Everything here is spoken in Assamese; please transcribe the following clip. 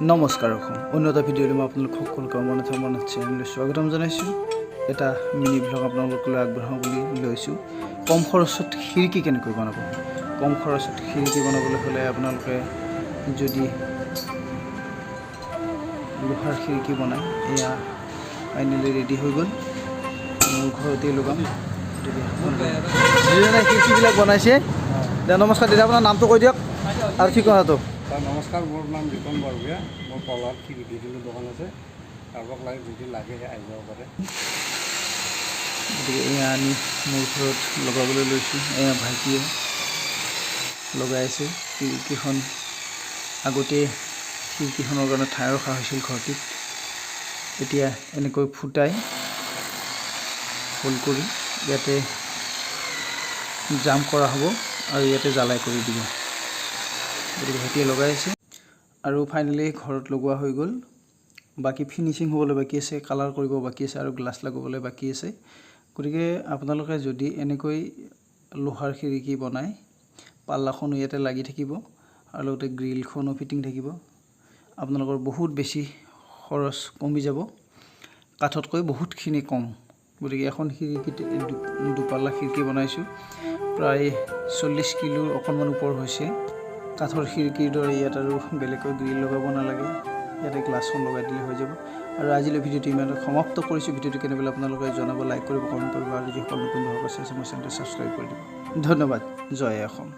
নমস্কাৰ অসম, অন্য এটা ভিডিঅ'লৈ মই আপোনালোক সকলোকে অমৰনাথ অমৰনাথ চেনেললৈ স্বাগতম জনাইছোঁ। এটা মিনি ভ্লগ আপোনালোকলৈ আগবঢ়াওঁ বুলি লৈছোঁ। কম খৰচত খিৰিকী কেনেকৈ বনাব? কম খৰচত খিৰিকী বনাবলৈ হ'লে আপোনালোকে যদি লোহাৰ খিৰিকী বনায়, এয়া ফাইনেলি ৰেডি হৈ গ'ল। মোৰ ঘৰতেই লগাম। গতিকে যিজনে খিৰিকীবিলাক বনাইছে, দে। নমস্কাৰ দাদা, আপোনাৰ নামটো কৈ দিয়ক আৰু ঠিকনাটো। ছাৰ নমস্কাৰ, মোৰ নাম ৰিতন বৰভূঞা। মোৰ পলাত খিৰিকী দিলোঁ দোকান আছে। কাৰোবাক লাগে যদি লাগে, আহি যাব পাৰে। গতিকে এয়া আনি মোৰ ঘৰত লগাবলৈ লৈছোঁ। এয়া ভাইটিয়ে লগাই আছে খিৰিকীখন। আগতে খিৰিকীখনৰ কাৰণে ঠাই ৰখা হৈছিল ঘৰটিত। এতিয়া এনেকৈ ফুটাই হোল কৰি ইয়াতে জাম কৰা হ'ব আৰু ইয়াতে জ্বালাই কৰি দিব। গতিকে ভাইটিয়ে লগাই আছে আৰু ফাইনেলি ঘৰত লগোৱা হৈ গ'ল। বাকী ফিনিচিং হ'বলৈ বাকী আছে, কালাৰ কৰিব বাকী আছে আৰু গ্লাছ লগাবলৈ বাকী আছে। গতিকে আপোনালোকে যদি এনেকৈ লোহাৰ খিৰিকী বনায়, পাল্লাখনো ইয়াতে লাগি থাকিব আৰু লগতে গ্ৰিলখনো ফিটিং থাকিব। আপোনালোকৰ বহুত বেছি খৰচ কমি যাব, কাঠতকৈ বহুতখিনি কম। গতিকে এখন খিৰিকীত দুপাল্লা খিৰিকী বনাইছোঁ, প্ৰায় 40 কিলোৰ অকণমান ওপৰ হৈছে। কাঠৰ খিৰিকীৰ দৰে ইয়াত আৰু বেলেগকৈ গ্ৰিল লগাব নালাগে, ইয়াতে গ্লাছখন লগাই দিলে হৈ যাব। আৰু আজিলৈ ভিডিঅ'টো ইমানতে সমাপ্ত কৰিছোঁ। ভিডিঅ'টো কেনে পালে আপোনালোকে জনাব, লাইক কৰিব, কমেণ্ট কৰিব আৰু যিসকল নতুন দৰ্শক আছে, মোৰ চেনেলটো ছাবস্ক্ৰাইব কৰি দিব। ধন্যবাদ। জয় অসম।